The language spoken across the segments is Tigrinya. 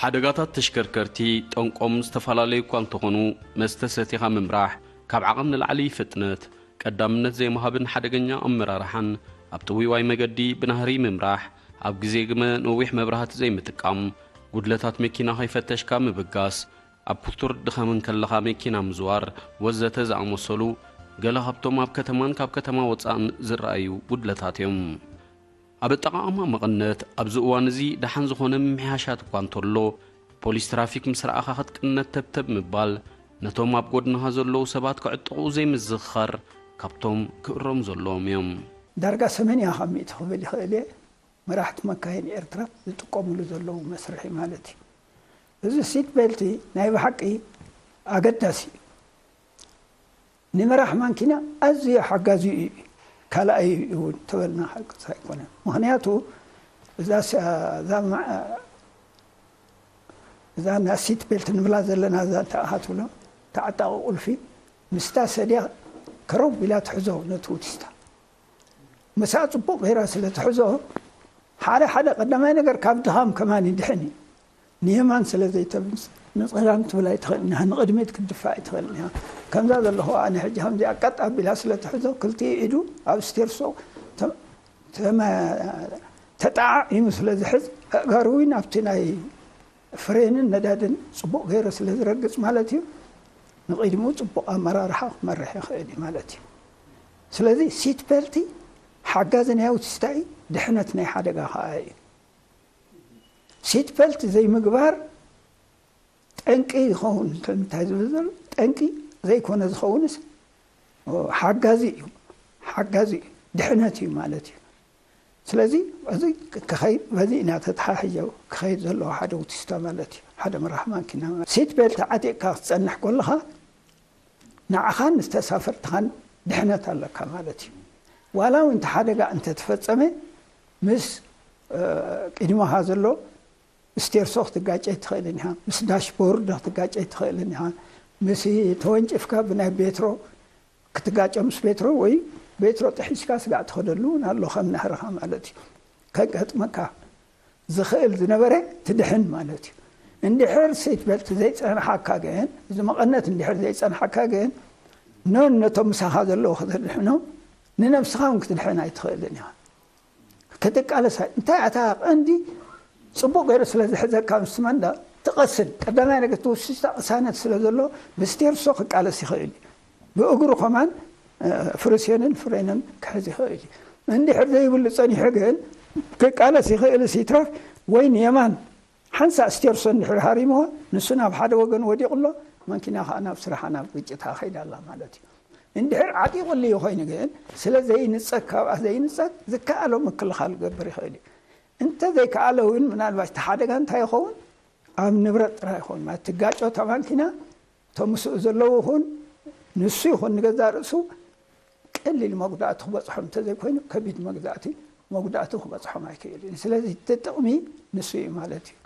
ሓደጋታት ተሽከርከርቲ ጠንቆም ዝተፈላለዩ እኳ እንተኾኑ፣ መስተ ሰቲኻ ምምራሕ፣ ካብ ዓቐን ንላዕሊ ፍጥነት፣ ቀዳምነት ዘይምሃብን ሓደገኛ ኣመራርሓን ኣብ ጥውይዋይ መገዲ ብናህሪ ምምራሕ፣ ኣብ ግዜ ግመ ነዊሕ መብራህቲ ዘይምጥቃም፣ ጉድለታት መኪና ከይፈተሽካ ምብጋስ፣ ኣብ ኩቱር ድኻም እንከለኻ መኪና ምዝዋር ወዘተ ዝኣመሰሉ ገለ ካብቶም ኣብ ከተማን ካብ ከተማ ወጻእን ዝረኣዩ ጉድለታት እዮም። ኣብ ኣጠቓቕማ መቐነት ኣብዚ እዋን እዚ ደሓን ዝኾነ ምምሕያሻት እኳ እንተሎ፣ ፖሊስ ትራፊክ ምስ ረኣኻ ክትቅነት ተብተብ ምባል ነቶም ኣብ ጎድንኻ ዘለዉ ሰባት ክዕጥቑ ዘይምዝኽኻር ካብቶም ክእረሙ ዘለዎም እዮም። ዳርጋ ሰመንያ ካብ ሚእቲ ክብል ይኽእል እየ መራሕቲ መካይን ኤርትራ ዝጥቀምሉ ዘለዉ መስርሒ ማለት እዩ። እዚ ሲት ቤልቲ ናይ ብሓቂ ኣገዳሲ እዩ። ንመራሕ ማንኪና ኣዝዩ ሓጋዚ እዩ። ካልኣይ እውን ተበልና ሓቅስ ኣይኮነን። ምኽንያቱ እዛ ስ-፣ እዛ ማ-፣ እዛ ና ሲት ቤልት ንብላ ዘለና እዛ እንተኣኻ ትብሎ ተዓጣቂ ቁልፊ ምስታ ሰድያ ከረው ኢላ ትሕዞ ነቲ ውቲስታ። ምስኣ ጽቡቕ ገይራ ስለ ትሕዞ ሓደ ሓደ ቀዳማይ ነገር ካብ ድኻም ከማን ይድሕን እዩ። ንየማን ስለ ዘይተምስ ንጸጋም ትብል ኣይትኽእልን ኢኻ፣ ንቕድሚት ክትድፋእ ኣይትኽእልን ኢኻ። ከምዛ ዘለኹ ኣነ ሕጂ ከምዚኣ ቀጥ ኣቢላ ስለ ትሕዞ ክልቲኡ ኢዱ ኣብ ስቴርሶ ተ-፣ ተመ-፣ ተጠዓዒሙ ስለ ዝሕዝ ኣእጋሩ እውን ኣብቲ ናይ ፍሬንን ነዳድን ጽቡቕ ገይሩ ስለ ዝረግጽ ማለት እዩ። ንቕድሚኡ ጽቡቕ ኣመራርሓ ክመርሕ ይኽእል እዩ ማለት እዩ። ስለዚ ሲት ቤልቲ ሓጋዚ ናይ ኣውቲስታ እዩ፣ ድሕነት ናይ ሓደጋ ከኣ እዩ። ሲት ቤልት ዘይምግባር ጠንቂ ይኸውን። እንታይ ዝብል ዘሎ ጠንቂ ዘይኮነ ዝኸውንስ ሓጋዚ እዩ፣ ሓጋዚ እዩ፣ ድሕነት እዩ ማለት እዩ። ስለዚ እዚ ክኸይድ በዚ ኢና ተተሓሒዞ ክኸይድ ዘለዎ ሓደ ውቲስታ ማለት እዩ። ሓደ መራሕ ማንኪና ሲት ቤልት ዓጢቕካ ክትጸንሕ ከለኻ ንዓኻን ንተሳፈርትኻን ድሕነት ኣለካ ማለት እዩ። ዋላ እውን እቲ ሓደጋ እንተተፈጸመ ምስ፣ እ፣ ቅድመኻ ዘሎ ስቴርሶ ክትጋጨ ትኽእልን ኢኻ፣ ምስ ዳሽቦርድ ክትጋጨ ትኽእልን ኢኻ፣ ምስ ተወንጭፍካ ብናይ ቤትሮ ክትጋጨ ምስ ቤትሮ ወይ ቤትሮ ጥሒስካ ስጋዕ ትኸደሉ እውን ኣሎ ከም ናህርኻ ማለት እዩ። ከጋጥመካ ዝኽእል ዝነበረ ትድሕን ማለት እዩ። እንድሕር ሲት ቤልት ዘይጸንሓካ ግን፣ እዚ መቐነት እንድሕር ዘይጸንሓካ ግን፣ ኖን ነቶም ምሳኻ ዘለዉ ከተድሕኖም፣ ንነብስኻ እውን ክትድሕን ኣይትኽእልን ኢኻ። ክትቃለስ ኣይ-፣ እንታይ ኣታ ቀንዲ ጽቡቕ ገይሩ ስለ ዝሕዘካ ምስ መንዳ ትቐስን። ቀዳማይ ነገር እቲ ውስስታ ቅሳነት ስለ ዘሎ ብስቴርሶ ክቃለስ ይኽእል እዩ። ብእግሩ ከማን፣ እ፣ ፍርስዮንን ፍሬንን ክሕዝ ይኽእል እዩ። እንድሕር ዘይብሉ ጸኒሑ ግን ክቃለስ ይኽእል ሲትራፍ ወይ ንየማን ሓንሳእ ስቴርሶ እንድሕር ሃሪምዎ ንሱ ናብ ሓደ ወገን ወዲቑ ኣሎ፣ መኪና ከኣ ናብ ስራሓ ናብ ግጭታ ከይዳ ኣላ ማለት እዩ። እንድሕር ዓጢቑሉ እዩ ኮይኑ ግን ስለ ዘይንጸግ ካብኣ ዘይንጸግ ዝከኣሎ ምክልኻል ክገብር ይኽእል እዩ። እንተ ዘይከኣለ እውን ምናልባት እቲ ሓደጋ እንታይ ይኸውን? ኣብ ንብረት ጥራይ ይኸውን ማለት ትጋጮ እታ ማንኪና እቶም ምስኡ ዘለዉ ይኹን ንሱ ይኹን ንገዛእ ርእሱ ቀሊል መጉዳእቲ ክበጽሖም እንተዘይኮይኑ ከቢድ መግዛእቲ መጉዳእቲ ክበጽሖም ኣይክእልን እዩ። ስለዚ እቲ ጥቕሚ ንሱ እዩ ማለት እዩ።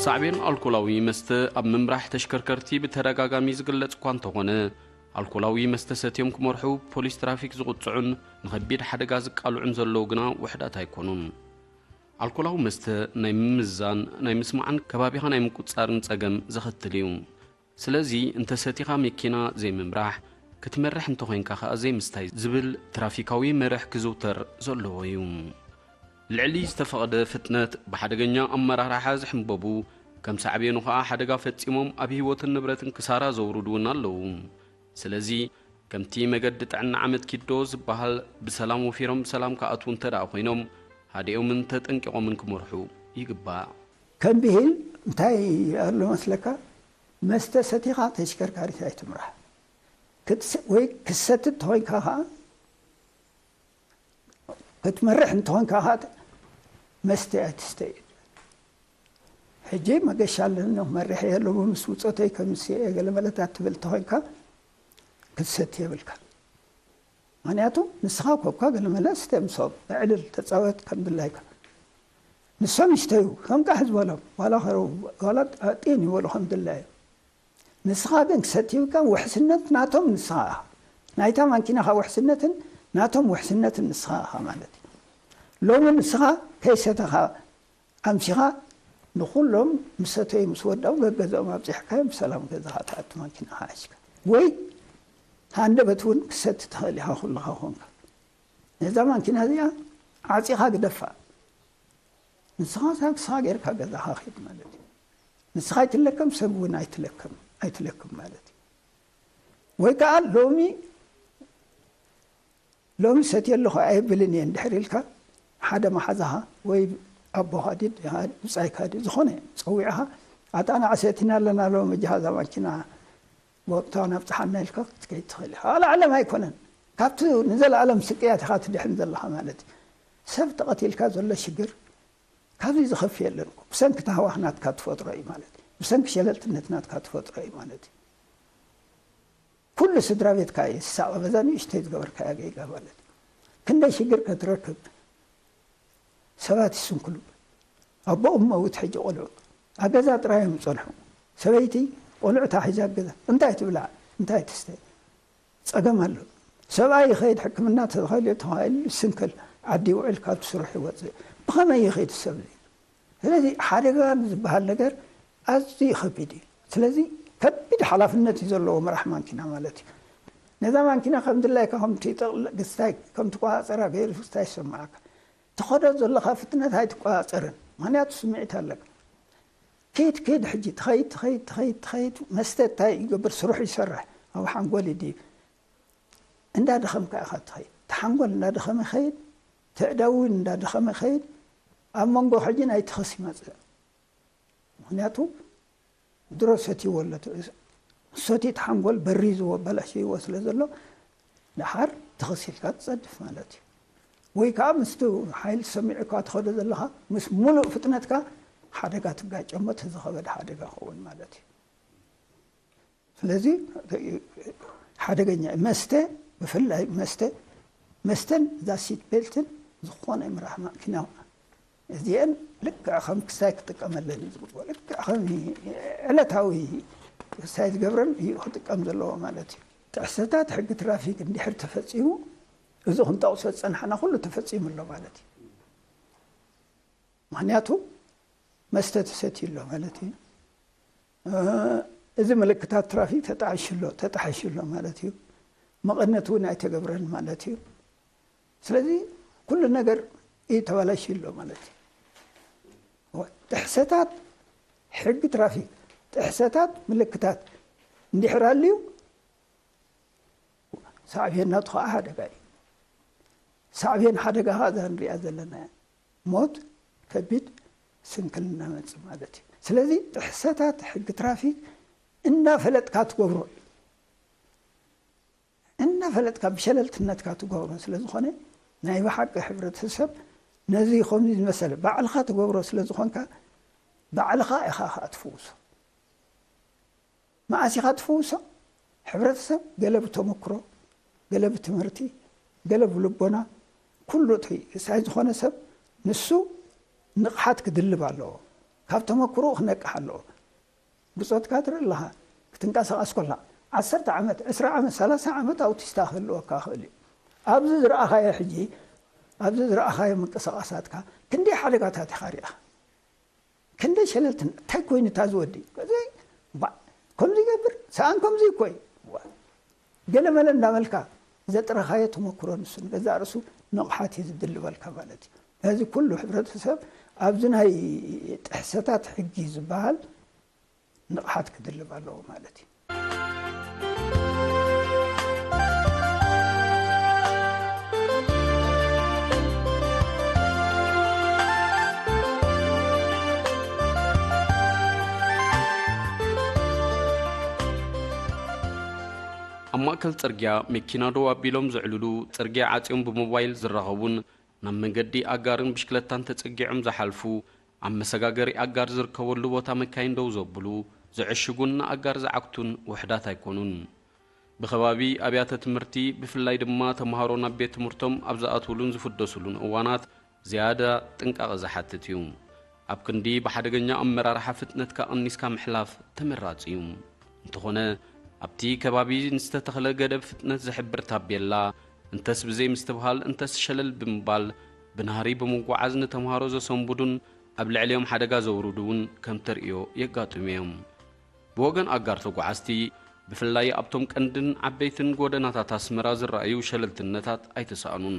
ሳዕቤን ኣልኮላዊ መስተ ኣብ ምምራሕ ተሽከርከርቲ ብተደጋጋሚ ዝግለጽ እኳ እንተኾነ፣ ኣልኮላዊ መስተ ሰትዮም ክመርሑ ፖሊስ ትራፊክ ዝቕጽዑን ንኸቢድ ሓደጋ ዝቃልዑን ዘለዉ ግና ውሑዳት ኣይኮኑን። ኣልኮላዊ መስተ ናይ ምምዛን፣ ናይ ምስማዕን ከባቢኻ ናይ ምቁጽጻርን ጸገም ዘኸትል እዩ። ስለዚ እንተ ሰቲኻ መኪና ዘይምምራሕ፣ ክትመርሕ እንተኾይንካ ከኣ ዘይምስታይ ዝብል ትራፊካዊ መርሕ ክዝውተር ዘለዎ እዩ። ልዕሊ ዝተፈቐደ ፍጥነት ብሓደገኛ ኣመራርሓ ዝሕንበቡ፣ ከም ሳዕቤኑ ከኣ ሓደጋ ፈጺሞም ኣብ ህይወትን ንብረትን ክሳራ ዘውርዱ እውን ኣለዉ። ስለዚ ከምቲ መገዲ ጥዕና ዓመት ኪዶ ዝበሃል ብሰላም ወፊሮም ብሰላም ክኣትዉ እንተ ደኣ ኮይኖም፣ ሃዲኦምን ተጠንቂቖምን ክመርሑ ይግባእ። ከም ብሂል እንታይ ኣሎ መስለካ? መስተ ሰቲኻ ተሽከርካሪት ኣይትምራሕ። ክትስ-፣ ወይ ክትሰቲ እንተኾይንካ ኸዓ፣ ክትመርሕ እንተኾንካ ኸዓ መስተ ኣይትስተ እዩ። ሕጂ መገሻ ኣለኒ፣ መሪሐ የለቡ ምስ ውፀተይ ከምስ እየ ገለ መለታት ትብል ተኾይንካ ክትሰቲ የብልካ። ምክንያቱ ንስኻ ኮካ ገለ መለ ስተ፣ ምሶም ብዕልል ተፃወት ከም ድላይካ። ንሶም ይስተዩ፣ ከም ቃሕ ዝበሎም፣ ዋላ ኸረው፣ ዋላ ጢን ይበሉ ከም ድላዮም። ንስኻ ግን ክሰትዩካ ውሕስነት ናቶም ንስኻ ኢኻ። ናይታ ማንኪናኻ ውሕስነትን ናቶም ውሕስነትን ንስኻ ኢኻ ማለት እዩ። ሎሚ ንስኻ ከይሰተኻ ኣምሲኻ ንኹሎም ምስ ሰተዩ ምስ ወዳው ገገዝኦም ኣብፂሕካዮም ብሰላም ገዛኻ ትኣቱ ማንኪናኻ ሒዝካ። ወይ ሃንደበት እውን ክሰቲ ትኽእል ኢኻ ኩልኻ ኮንካ። ነዛ ማንኪና እዚኣ ዓፂኻ ግደፋ። ንስኻ ሳብ ንስኻ ጌርካ ገዛኻ ኺድ ማለት እዩ። ንስኻ ኣይትለከም፣ ሰብ እውን ኣይትለከም፣ ኣይትለክም ማለት እዩ። ወይ ከዓ ሎሚ፣ ሎሚ ሰትየ ኣለኹ ኣየብልን እየ እንድሕር ኢልካ ሓደ መሓዛኻ ወይ ኣቦኻ ድዩ፣ ድኻ ድዩ፣ ብጻይካ ድዩ፣ ዝኾነ ጸዊዕኻ፣ "ኣታ ንዓ ሰቲና ኣለና ሎሚ፣ እጃኻ እዛ ማኪና ብወቕታውን ኣብጽሓና" ኢልካ ክትከይድ ትኽእል ኢኻ። ኣልዓለም ኣይኮነን። ካብቲ ንዘለኣለም ስቅያት ኢኻ ትድሕን ዘለኻ ማለት እዩ። ሰብ ተቐቲልካ ዘሎ ሽግር ካብዚ ዝኸፍእ የለን እኮ። ብሰንኪ ታህዋኽ ናትካ ትፈጥሮ እዩ ማለት እዩ። ብሰንኪ ሸለልትነት ናትካ ትፈጥሮ እዩ ማለት እዩ። ኩሉ ስድራ ቤትካ እዩ ዝሳቐ በዛ ንእሽተይ ዝገበርካያ ጌጋ ማለት እዩ። ክንደይ ሽግር ከትረክብ ሰባት ይስንክሉ። ኣቦኦም መውት ሕጂ ቆልዑ ኣብ ገዛ ጥራይ እዮም ዝጸንሑ። ሰበይቲ ቆልዑታ ሒዛ ኣብ ገዛ እንታይ ትብላዕ? እንታይ ትስተ? ጸገም ኣሎ። ሰብኣይ ይኸይድ ሕክምና ተተኸልዮ ተባሂሉ ይስንክል፣ ዓዲ ይውዕል፣ ካብቲ ስርሑ ይወጽእ። ብኸመይ ይኸይድ ሰብ እዚ? ስለዚ ሓደጋ ዝበሃል ነገር ኣዝዩ ከቢድ እዩ። ስለዚ ከቢድ ሓላፍነት እዩ ዘለዎ መራሕ ማንኪና ማለት እዩ። ነዛ ማንኪና ከም ድላይካ ከምቲ ጠቕል-፣ ግስታይ ከም ትቆጻጸራ ገይሩ ስታይ ይሰማዓካ። ትኸዶ ዘለኻ ፍጥነት ኣይትቆጻጸርን። ምኽንያቱ ስምዒት ኣለካ። ኪድ ኪድ ሕጂ ትኸይድ ትኸይድ ትኸይድ ትኸይድ መስተ እንታይ ይገብር? ስርሑ ይሰርሕ። ኣብ ሓንጎል ድዩ? እንዳደኸምካ ኢኻ ትኸይድ። እቲ ሓንጎል እንዳደኸመ ይኸይድ፣ እቲ ኣእዳው እውን እንዳደኸመ ይኸይድ። ኣብ መንጎ ሕጂ ናይ ትኽስ ይመጽእ። ምኽንያቱ ድሮ ሰትይዎ ኣሎ። እቲ ሰትዩ እቲ ሓንጎል በሪዝዎ ኣበላሽይዎ ስለ ዘሎ ደሓር ትኽስ ኢልካ ትጸድፍ ማለት እዩ። ወይ ከዓ ምስቲ ሓይሊ ሰሚዑካ ትኸዶ ዘለኻ ምስ ሙሉእ ፍጥነትካ ሓደጋ ትጋጨሞ፣ እቲ ዝኸበደ ሓደጋ ክኸውን ማለት እዩ። ስለዚ ሓደገኛ እዩ። መስተ፣ ብፍላይ መስተ፣ መስተን እዛ ሲት ቤልትን ዝኾነ ምራሕ ማኪና እዚአን ልክዕ ከም ክሳይ ክጥቀመለን እዩ ዝግብኦ። ልክዕ ከም ዕለታዊ ክሳይ ዝገብረን እዩ ክጥቀም ዘለዎ ማለት እዩ። ጥሕሰታት ሕጊ ትራፊክ እንድሕር ተፈጺሙ፣ እዚ ክንጠቕሶ ዝጸናሕና ኩሉ ተፈጺሙ ኣሎ ማለት እዩ። ምኽንያቱ መስተ ተሰትዩ ኣሎ ማለት እዩ። እ፣ እዚ ምልክታት ትራፊክ ተጣሒሹ ኣሎ፣ ተጣሒሹ ኣሎ ማለት እዩ። መቐነት እውን ኣይተገብረን ማለት እዩ። ስለዚ ኩሉ ነገር እዩ ተበላሽዩ ኣሎ ማለት እዩ። ጥሕሰታት ሕጊ ትራፊክ፣ ጥሕሰታት ምልክታት እንድሕር ኣልዩ ሳዕቤን ናቱ ከዓ ሓደጋ እዩ። ሳዕቤን ሓደጋ ከዓ እዛ ንሪኣ ዘለና እያ። ሞት፣ ከቢድ ስንክልና መጽእ ማለት እዩ። ስለዚ ጥሕሰታት ሕጊ ትራፊክ እናፈለጥካ ትገብሮ እዩ። እናፈለጥካ ብሸለልትነትካ ትገብሮ ስለ ዝኾነ ናይ ብሓቂ ሕብረተሰብ ነዚ ከምዚ ዝመሰለ ባዕልኻ ትገብሮ ስለ ዝኾንካ ባዕልኻ ኢኻ ከዓ ትፍውሶ። መዓስ ኢኻ ትፍውሶ? ሕብረተሰብ ገለ ብተመክሮ፣ ገለ ብትምህርቲ፣ ገለ ብልቦና፣ ኩሉ እቲ ሳይ ዝኾነ ሰብ ንሱ ንቕሓት ክድልብ ኣለዎ። ካብ ተመክሮኡ ክነቅሕ ኣለዎ። ብጾትካ ትርኢ ኣለኻ፣ ክትንቀሳቐስ ከላ ዓሰርተ ዓመት፣ ዕስራ ዓመት፣ ሰላሳ ዓመት ኣውቲስታ ክህልወካ ይኽእል እዩ። ኣብዚ ዝረኣኻዮ ሕጂ፣ ኣብዚ ዝረኣኻዮ ምንቅስቓሳትካ ክንደይ ሓደጋታት ኢኻ ሪኢኻ? ክንደይ ሸለልትን እንታይ ኮይኑ እታ ዝወዲ እዚ ባ-፣ ከምዚ ይገብር ሰኣን ከምዚ እኮ እዩ። ዋ፣ ገለ መለ እንዳበልካ ዘጥረኻዮ ተመክሮ ንሱ ንገዛእ ርእሱ ንቕሓት እዩ ዝድልበልካ ማለት እዩ። ነዚ ኩሉ ሕብረተሰብ ኣብዚ ናይ ጥሕሰታት ሕጊ ዝበሃል ንቕሓት ክድልብ ኣለዎ ማለት እዩ። ኣብ ማእከል ጽርግያ መኪና ደው ኣቢሎም ዘዕልሉ፣ ጽርግያ ዓጽዮም ብሞባይል ዝራኸቡን ናብ መንገዲ ኣጋርን ብሽክለታን ተጸጊዖም ዝሓልፉ፣ ኣብ መሰጋገሪ ኣጋር ዝርከበሉ ቦታ መካይን ደው ዘብሉ፣ ዝዕሽጉን ንኣጋር ዝዓግቱን ውሕዳት ኣይኮኑን። ብኸባቢ ኣብያተ ትምህርቲ፣ ብፍላይ ድማ ተምሃሮ ናብ ቤት ትምህርቶም ኣብ ዝኣትውሉን ዝፍደሱሉን እዋናት፣ ዝያዳ ጥንቃቐ ዝሓትት እዩ። ኣብ ክንዲ ብሓደገኛ ኣመራርሓ ፍጥነትካ ቀኒስካ ምሕላፍ ተመራጺ እዩ። እንተኾነ፣ ኣብቲ ከባቢ ንዝተተኽለ ገደብ ፍጥነት ዝሕብር ታቤላ፣ እንተስ ብዘይ ምስትብሃል፣ እንተስ ሸለል ብምባል፣ ብናህሪ ብምጓዓዝ ንተምሃሮ ዘሰንብዱን ኣብ ልዕሊኦም ሓደጋ ዘውርዱ እውን ከም ተርእዮ የጋጥሙ እዮም። ብወገን ኣጋር ተጓዓዝቲ፣ ብፍላይ ኣብቶም ቀንድን ዓበይትን ጎደናታት ኣስመራ ዝረኣዩ ሸለልትነታት ኣይተሳእኑን።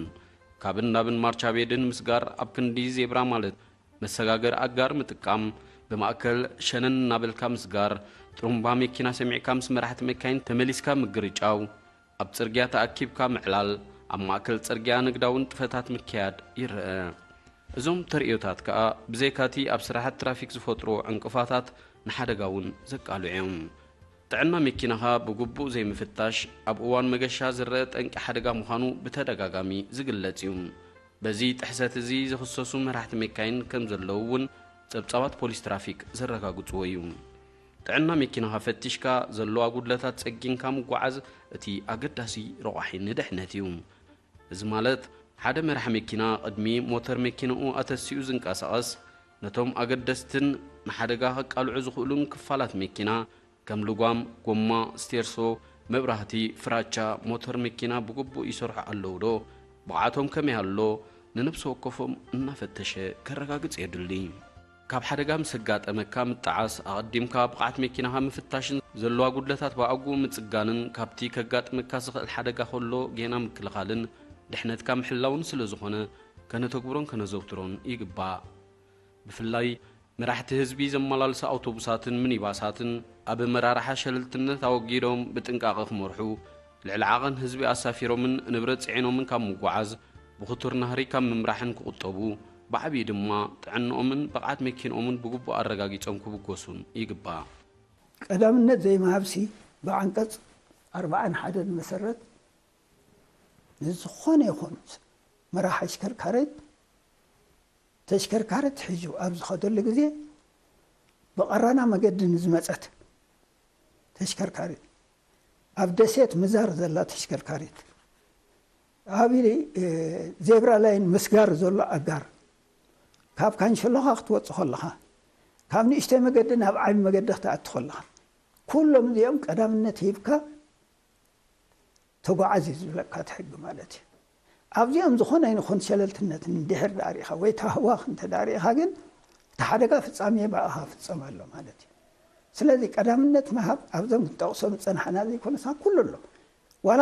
ካብን ናብን ማርቻ ቤድን ምስጋር፣ ኣብ ክንዲ ዜብራ ማለት መሰጋገሪ ኣጋር ምጥቃም፣ ብማእከል ሸነን እናበልካ ምስጋር፣ ጥሩምባ መኪና ሰሚዕካ ምስ መራሕቲ መካይን ተመሊስካ ምግርጫው፣ ኣብ ጽርግያ ተኣኪብካ ምዕላል፣ ኣብ ማእከል ጽርግያ ንግዳዊ ንጥፈታት ምክያድ ይረአ። እዞም ተርእዮታት ከኣ ብዘይካቲ ኣብ ስራሓት ትራፊክ ዝፈጥርዎ ዕንቅፋታት ንሓደጋ እውን ዘቃልዑ እዮም። ጥዕና መኪናኻ ብግቡእ ዘይምፍታሽ ኣብ እዋን መገሻ ዝረአ ጠንቂ ሓደጋ ምዃኑ ብተደጋጋሚ ዝግለጽ እዩ። በዚ ጥሕሰት እዚ ዝኽሰሱ መራሕቲ መካይን ከም ዘለዉ እውን ጸብጻባት ፖሊስ ትራፊክ ዘረጋግጽዎ እዩ። ጥዕና መኪናኻ ፈቲሽካ ዘለዋ ጉድለታት ጸጊንካ ምጓዓዝ እቲ ኣገዳሲ ረቋሒ ንድሕነት እዩ። እዚ ማለት፣ ሓደ መራሒ መኪና ቅድሚ ሞተር መኪንኡ ኣተሲኡ ዝንቀሳቐስ፣ ነቶም ኣገደስትን ንሓደጋ ከቃልዑ ዝኽእሉን ክፋላት መኪና፣ ከም ልጓም፣ ጎማ፣ ስቴርሶ፣ መብራህቲ፣ ፍራቻ፣ ሞተር መኪና ብግቡእ ይሰርሑ ኣለዉ ዶ? ብቕዓቶም ከመይ ኣሎ? ንነብሲ ወከፎም እናፈተሸ ከረጋግጽ የድሊ። ካብ ሓደጋ ምስ ኣጋጠመካ ምጥዓስ፣ ኣቐዲምካ ብቕዓት መኪናኻ ምፍታሽን ዘለዋ ጉድለታት ብኣግኡ ምጽጋንን ካብቲ ከጋጥመካ ዝኽእል ሓደጋ ከሎ ጌና ምክልኻልን ድሕነትካ ምሕላውን ስለ ዝኾነ፣ ከነተግብሮን ከነዘውትሮን ይግባእ። ብፍላይ መራሕቲ ህዝቢ ዘመላልሳ ኣውቶቡሳትን ሚኒባሳትን ኣብ ኣመራርሓ ሸለልትነት ኣወጊዶም ብጥንቃቐ ክመርሑ፣ ልዕሊ ዓቐን ህዝቢ ኣሳፊሮምን ንብረት ጽዒኖምን ካብ ምጉዓዝ፣ ብኽቱር ናህሪ ካብ ምምራሕን ክቑጠቡ፣ ብዓብዪ ድማ ጥዕንኦምን ብቕዓት መኪንኦምን ብግቡእ ኣረጋጊጾም ክብገሱን ይግባእ። ቀዳምነት ዘይምሃብሲ ብዓንቀጽ ኣርባዓን ሓደን መሰረት ንዝኾነ ይኹን መራሕ ኣሽከርካሪት ተሽከርካሪት ሒዙ ኣብ ዝኸደሉ ግዜ ብቐራና መገዲ ንዝመጸት ተሽከርካሪት፣ ኣብ ደሴት ምዛር ዘላ ተሽከርካሪት፣ ኣብ ዜብራ ላይን ምስጋር ዘሎ ኣጋር፣ ካብ ካንሸሎኻ ክትወጽእ ከለኻ፣ ካብ ንእሽተይ መገዲ ናብ ዓቢ መገዲ ክትኣቱ ከለኻ፣ ኩሎም እዚኦም ቀዳምነት ሂብካ ተጓዓዝ እዩ ዝብለካ እቲ ሕጊ ማለት እዩ። ኣብዚኦም ዝኾነ ይኹን ሸለልትነት እንድሕር ዳኣ ርኢኻ ወይ ታህዋኽ እንተ ዳኣ ርኢኻ ግን እቲ ሓደጋ ፍጻሜ ብኣኻ ክፍጸም ኣሎ ማለት እዩ። ስለዚ ቀዳምነት ምሃብ ኣብዞም ክንጠቕሶም ዝጸናሕና ዘይኮነስ ኣብ ኩሉ ኣሎ። ዋላ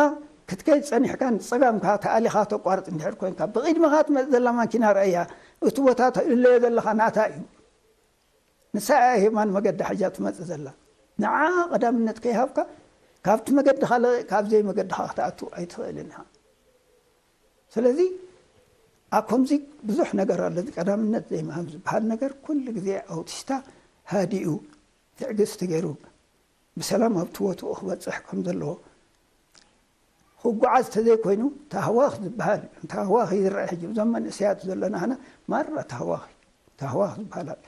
ክትከይድ ጸኒሕካ ንጸጋምካ ተኣሊኻ ተቋርጽ እንድሕር ኮይንካ ብቕድመኻ ትመጽእ ዘላ ማኪና ርኣያ። እቲ ቦታ ትእለዮ ዘለኻ ናታ እዩ። ንሳ እያ የማን መገዲ ሒዛ ትመጽእ ዘላ። ንዓ ቀዳምነት ከይሃብካ ካብቲ መገድኻ ለቒቕካ ኣብ ዘይመገድኻ ክትኣቱ ኣይትኽእልን ኢኻ። ስለዚ ኣብ ከምዚ ብዙሕ ነገር ኣሎ። እዚ ቀዳምነት ዘይምሃብ ዝበሃል ነገር ኩሉ ግዜ ኣውቲስታ ሃዲኡ ትዕግስቲ ገይሩ ብሰላም ኣብቲ ቦትኡ ክበጽሕ ከም ዘለዎ ክጓዓዝ ተዘይኮይኑ ታህዋኽ ዝበሃል እዩ። ታህዋኽ እዩ ዝረአ ሕጂ እዞም መንእሰያት ዘለና ህና ማራ ታህዋኽ እዩ። ታህዋኽ ዝበሃል ኣሎ።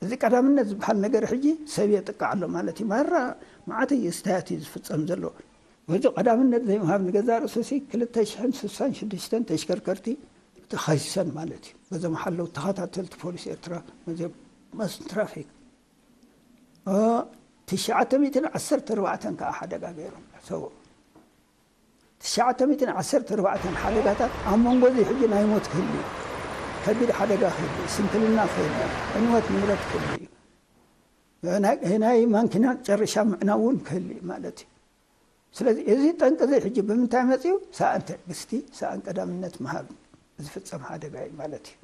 እዚ ቀዳምነት ዝበሃል ነገር ሕጂ ሰብ የጥቅዕ ኣሎ ማለት እዩ። ማራ መዓት እዩ ስታያት እዩ ዝፍጸም ዘሎ። በዚ ቀዳምነት ዘይምሃብ ንገዛእ ርእሱ ሲ ክልተ ሽሕን ስሳን ሽዱሽተን ተሽከርከርቲ ተኸሲሰን ማለት እዩ። በዞም ሓለውቲ ተኸታተልቲ ፖሊስ ኤርትራ መዚኦም መስን ትራፊክ ትሽዓተ ሚእትን ዓሰርተ ኣርባዕተን ከዓ ሓደጋ ገይሮም ሰው ትሽዓተ ሚእትን ዓሰርተ ኣርባዕተን ሓደጋታት ኣብ መንጎ እዚ ሕጂ ናይ ሞት ክህሉ እዩ። ከቢድ ሓደጋ ክህሉ እዩ። ስንክልና ክህሉ እዩ። ዕንወት ንብረት ክህሉ እዩ። ናይ ማንኪና ጨርሻ ምዕናው እውን ክህሉ እዩ ማለት እዩ። ስለዚ እዚ ጠንቂ እዚ ሕጂ ብምንታይ መፅኡ? ሰኣን ትዕግስቲ፣ ሰኣን ቀዳምነት ምሃብ ዝፍፀም ሓደጋ እዩ ማለት እዩ።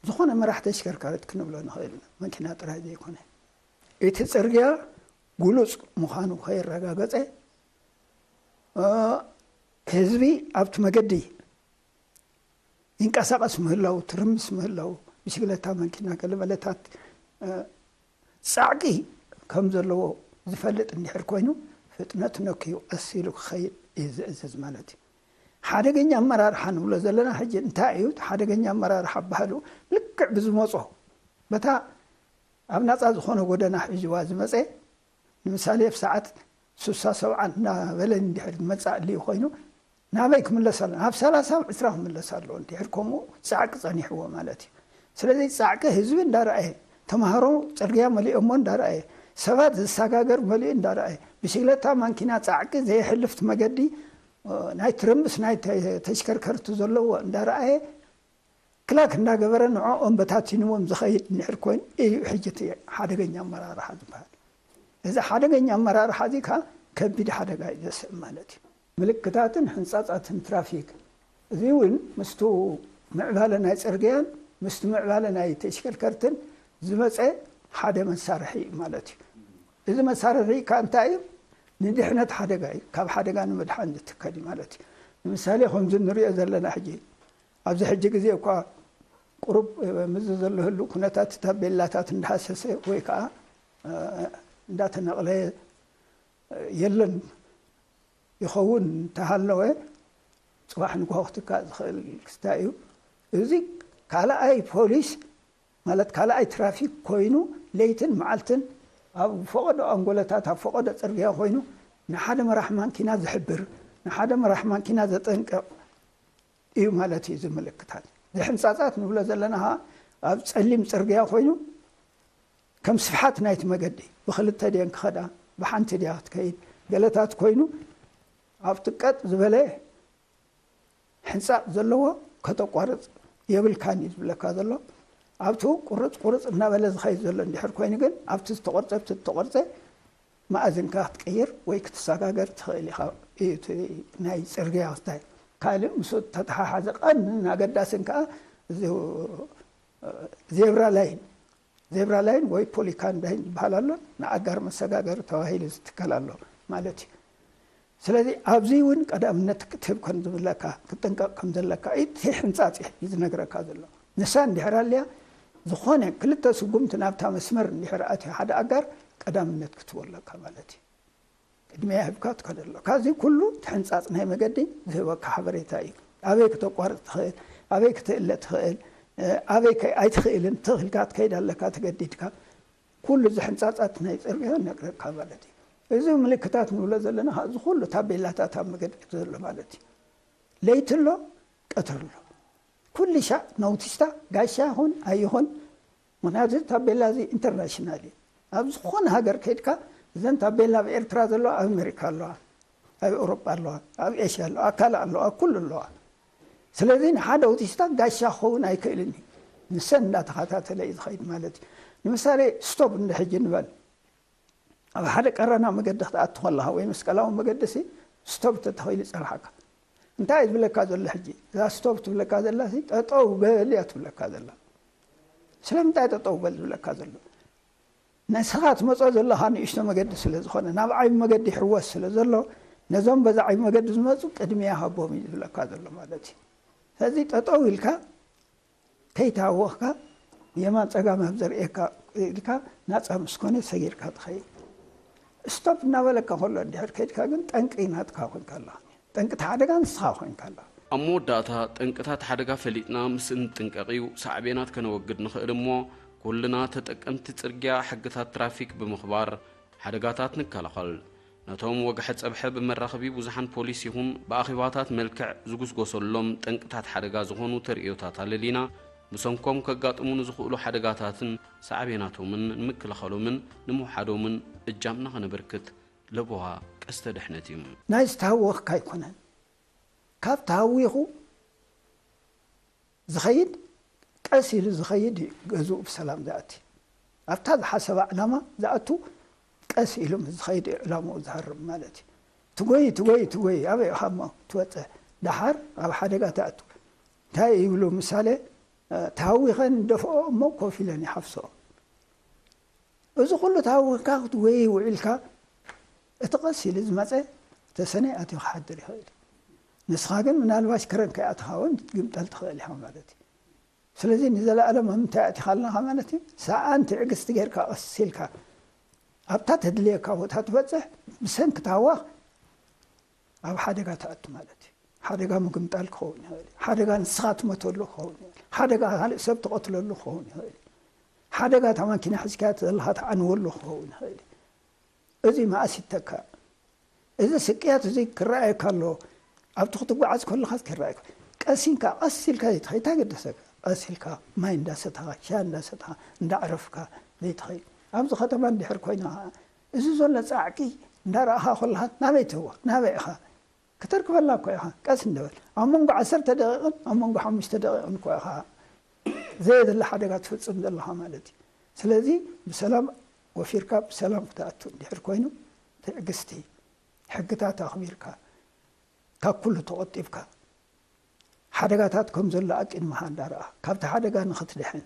ዝኾነ መራሕ ተሽከርካሪት ክንብሎ ንኽእል ኢና፣ መኪና ጥራይ ዘይኮነ። እቲ ፅርግያ ግሉፅ ምዃኑ ከይረጋገፀ ህዝቢ ኣብቲ መገዲ ይንቀሳቐስ ምህላው፣ ትርምስ ምህላው፣ ብሽግለታ፣ መኪና፣ ገለመለታት ፃዕቂ ከም ዘለዎ ዝፈልጥ እንድሕር ኮይኑ ፍጥነት ነክዩ ቀስ ኢሉ ክኸይድ እዩ ዝእዝዝ ማለት እዩ። ሓደገኛ ኣመራርሓ ንብሎ ዘለና ሕጂ እንታይ እዩ? እቲ ሓደገኛ ኣመራርሓ ባህሉ ልክዕ ብዝመፆ በታ ኣብ ናጻ ዝኾነ ጎደና ሒዝዋ ዝመጸ፣ ንምሳሌ ኣብ ሰዓት ሱሳ ሰብዓ እናበለ እንድሕር ዝመጽእ ኣልዩ ኮይኑ፣ ናበይ ክምለስ ኣሎ? ናብ ሰላሳ ዕስራ ክምለስ ኣሎ። እንድሕር ከምኡ ጻዕቂ ጸኒሕዎ ማለት እዩ። ስለዚ ጻዕቂ ህዝቢ እንዳረኣየ፣ ተምሃሮ ጽርግያ መሊኦሞ እንዳረኣየ፣ ሰባት ዝሰጋገር መሊኡ እንዳረኣየ፣ ብሽግለታ ማንኪና ጻዕቂ ዘየሕልፍቲ መገዲ፣ እ፣ ናይ ትርምስ ናይ ተ-፣ ተሽከርከርቲ ዘለዎ እንዳረኣየ፣ ክላክ እንዳገበረ ንዕኦም በታቲንዎም ዝኸይድ እንድሕር ኮይኑ እዩ ሕጂ እቲ ሓደገኛ ኣመራርሓ ዝበሃል። እዚ ሓደገኛ ኣመራርሓ እዚ ከኣ ከቢድ ሓደጋ እዩ ዘስዕብ ማለት እዩ። ምልክታትን ሕንጻጻትን ትራፊክ እዚ እውን ምስቱ ምዕባለ ናይ ጽርግያን ምስቲ ምዕባለ ናይ ተሽከርከርትን ዝመጸ ሓደ መሳርሒ እዩ ማለት እዩ። እዚ መሳርሒ ከኣ እንታይ እዩ? ንድሕነት ሓደጋ እዩ። ካብ ሓደጋ ንምድሓን ዝትከል እዩ ማለት እዩ። ንምሳሌ ከምዚ ንሪኦ ዘለና ሕጂ ኣብዚ ሕጂ ግዜ እኳ ቁሩብ፣ እ፣ ምስዚ ዘሎ ህሉው ኩነታት ታቤላታት እንዳሃሰሰ ወይ ከዓ፣ እ፣ እንዳተነቕለ፣ እ፣ የለን ይኸውን እንተሃለወ፣ ጽባሕ ንግሆ ክትካእ ዝኽእል ክስታይ እዩ። እዚ ካልኣይ ፖሊስ ማለት ካልኣይ ትራፊክ ኮይኑ ለይትን መዓልትን ኣብ ፈቐዶ ኣንጎለታት ኣብ ፈቐዶ ጽርግያ ኮይኑ ንሓደ መራሕ ማንኪና ዝሕብር፣ ንሓደ መራሕ ማንኪና ዘጠንቅቕ እዩ ማለት እዩ። እዚ ምልክታት፣ እዚ ሕንጻጻት ንብሎ ዘለና ኸኣ ኣብ ጸሊም ጽርግያ ኮይኑ ከም ስፍሓት ናይቲ መገዲ ብኽልተ ድየን ክኸዳ፣ ብሓንቲ ድያ ክትከይድ፣ ገለታት ኮይኑ ኣብቲ ቀጥ ዝበለ ሕንጻጽ ዘለዎ ከተቋርጽ የብልካን እዩ ዝብለካ ዘሎ። ኣብቲ ቁርጽ ቁርጽ እናበለ ዝኸይድ ዘሎ እንድሕር ኮይኑ ግን ኣብቲ ዝተቖርጸ፣ ኣብቲ ዝተቖርጸ መኣዝንካ ክትቅይር ወይ ክትሰጋገር ትኽእል ኢኻ። እዩ እቲ ናይ ጽርግያ ክስታይ። ካልእ ምስኡ ተተሓሓዘ ቀንድን ኣገዳስን ከኣ እዚ ዜብራ ላይን፣ ዜብራ ላይን ወይ ፖሊካን ላይን ዝበሃል ኣሎ፣ ንኣጋር መሰጋገሪ ተባሂሉ ዝትከል ኣሎ ማለት እዩ። ስለዚ ኣብዚ እውን ቀዳምነት ክትህብ ከም ዝብለካ፣ ክትጥንቀቕ ከም ዘለካ እቲ ሕንጻጽ እዩ ዝነግረካ ዘሎ። ንሳ እንድሕር ኣልያ፣ ዝኾነ ክልተ ስጉምቲ ናብታ መስመር እንድሕር ኣትዩ ሓደ ኣጋር ቀዳምነት ክትህቦ ኣለካ ማለት እዩ። ቅድሚያ ሂብካ ትከዶ ኣለካ። እዚ ኩሉ እቲ ሕንጻጽ ናይ መገዲ ዝህበካ ሓበሬታ እዩ። ኣበይ ክተቋርጽ ትኽእል፣ ኣበይ ክትእለ ትኽእል፣ እ፣ ኣበይ ከ-፣ ኣይትኽእልን፣ ትኽእልካ ትከይድ ኣለካ ተገዲድካ። ኩሉ እዚ ሕንጻጻት ናይ ጽርግያ ነግረካ ማለት እዩ። እዚ ምልክታት ንብሎ ዘለና፣ እዚ ኩሉ ታቤላታት ኣብ መገዲ ዘሎ ማለት እዩ። ለይቲ ኣሎ፣ ቀትሪ ኣሎ። ኩሉ ሻዕ ኖቲስታ፣ ጋሻ ይኹን ኣይኹን፣ ምኽንያቱ እዚ ታቤላ እዚ ኢንተርናሽናል እዩ። ኣብ ዝኾነ ሃገር ከይድካ፣ እዘን ታቤላ ኣብ ኤርትራ ዘለዋ ኣብ ኣሜሪካ ኣለዋ፣ ኣብ ኤውሮጳ ኣለዋ፣ ኣብ ኤሽያ ኣለዋ፣ ኣብ ካልእ ኣለዋ፣ ኣብ ኩሉ ኣለዋ። ስለዚ ንሓደ ኣውቲስታ ጋሻ ክኸውን ኣይክእልን እዩ። ንሰን እንዳተኸታተለ እዩ ዝኸይድ ማለት እዩ። ንምሳሌ ስቶፕ እንደ ሕጂ ንበል፣ ኣብ ሓደ ቀረና መገዲ ክትኣቱ ከለኻ ወይ መስቀላዊ መገዲ ሲ ስቶፕ ተተኺሉ ይጸንሓካ። እንታይ እዩ ዝብለካ ዘሎ ሕጂ? እዛ ስቶፕ ትብለካ ዘላ ሲ ጠጠው በል እያ ትብለካ ዘላ። ስለምንታይ ጠጠው በል ዝብለካ ዘሎ? ንስኻ ትመጾ ዘለኻ ንእሽቶ መገዲ ስለ ዝኾነ፣ ናብ ዓቢ መገዲ ይሕወስ ስለ ዘሎ፣ ነዞም በዛ ዓቢ መገዲ ዝመጹ ቅድሚያ ሃቦም እዩ ዝብለካ ዘሎ ማለት እዩ። ስለዚ ጠጠው ኢልካ ከይተሃወኽካ የማን ጸጋም ኣብ ዘርእየካ ኢልካ ናጻ ምስ ኮነ ሰጊርካ ትኸይድ። ስቶፕ እናበለካ ከሎ እንድሕር ከይድካ ግን ጠንቂ ናትካ ኮንካ ኣለኻ። ጠንቂ እቲ ሓደጋ ንስኻ ኮንካ ኣለኻ። ኣብ መወዳእታ ጠንቅታት ሓደጋ ፈሊጥና ምስ እንጥንቀቕ እዩ ሳዕቤናት ከነወግድ ንኽእል እሞ ኩልና ተጠቀምቲ ጽርግያ ሕግታት ትራፊክ ብምኽባር ሓደጋታት ንከላኸል። ነቶም ወግሐ ጸብሐ ብመራኸቢ ብዙሓን ፖሊስ ይኹን ብኣኼባታት መልክዕ ዝጉስጎሰሎም ጠንቅታት ሓደጋ ዝኾኑ ተርእዮታት ኣለሊና፣ ብሰንኮም ከጋጥሙ ንዝኽእሉ ሓደጋታትን ሳዕቤናቶምን ንምክልኻሎምን ንምውሓዶምን እጃምና ከነበርክት ለበዋ ቀስተ ድሕነት እዩ። ናይ ዝተሃወኽካ ኣይኮነን። ካብ ተሃዊኹ ዝኸይድ፣ ቀስ ኢሉ ዝኸይድ እዩ ገዝኡ ብሰላም ዝኣቲ። ኣብታ ዝሓሰባ ዕላማ ዝኣቱ ቀስ ኢሉ ምስ ዝኸይድ እዩ ዕላምኡ ዝሃርም ማለት እዩ። ትጎይ፣ ትጎይ፣ ትጎይ፣ ኣበይ ኢኻ እሞ ትወጽእ? ደሓር ኣብ ሓደጋ ትኣቱ። እንታይ ይብሉ ምሳሌ፣ እ፣ ተሃዊኸን ይደፍኦ እሞ ኮፍ ኢለን ይሓፍስኦ። እዚ ኩሉ ተሃዊኽካ ክትጎይ ውዒልካ፣ እቲ ቀስ ኢሉ ዝመጸ ተሰነይ ኣትዩ ክሓድር ይኽእል እዩ። ንስኻ ግን ምናልባሽ ክረን ከይኣተኻ እውን ክትግምጠል ትኽእል ኢኻ ማለት እዩ። ስለዚ ንዘለኣለም ኣብ ምንታይ ኣቲኻ ኣለኻ ማለት እዩ? ሰኣን ትዕግስቲ ጌርካ ቀስ ኢልካ ኣብታ ተድልየካ ቦታ ትበጽሕ፣ ብሰንኪ ታህዋኽ ኣብ ሓደጋ ትኣቱ ማለት እዩ። ሓደጋ ምግምጣል ክኸውን ይኽእል እዩ። ሓደጋ ንስኻ ትመተሉ ክኸውን ይኽእል እዩ። ሓደጋ ካልእ ሰብ ትቐትለሉ ክኸውን ይኽእል እዩ። ሓደጋ እታ ማኪና ሒዝካያ ዘለኻ ትዓንወሉ ክኸውን ይኽእል እዩ። እዚ መኣስ ይተካእ? እዚ ስቅያት እዚ ክረኣየካ ኣሎ። ኣብቲ ክትጓዓዝ ከለኻ ክረኣየካ። ቀሲንካ፣ ቀስ ኢልካ ዘይትኸይድ፣ እንታይ ገደሰካ? ቀስ ኢልካ ማይ እንዳሰተኻ፣ ሻሂ እንዳሰተኻ፣ እንዳዕረፍካ ዘይትኸይድ። ኣብዚ ከተማ እንድሕር ኮይና ኸዓ፣ እዚ ዘሎ ጻዕቂ እንዳረኣኻ ከለኻ ናበይ ትህቦ? ናበይ ኢኻ? ከተርክበላ እኮ ኢኻ። ቀስ እንበል። ኣብ መንጎ ዓሰርተ ደቂቕን ኣብ መንጎ ሓሙሽተ ደቂቕን እኮ ኢኻ ዘየድሊ ሓደጋ ትፍጽም ዘለኻ ማለት እዩ። ስለዚ ብሰላም ወፊርካ ብሰላም ክትኣቱ እንድሕር ኮይኑ፣ ትዕግስቲ፣ ሕግታት ኣኽቢርካ፣ ካብ ኩሉ ተቖጢብካ፣ ሓደጋታት ከም ዘሎ ኣቂድምኻ እንዳረኣ፣ ካብቲ ሓደጋ ንኽትድሕን፣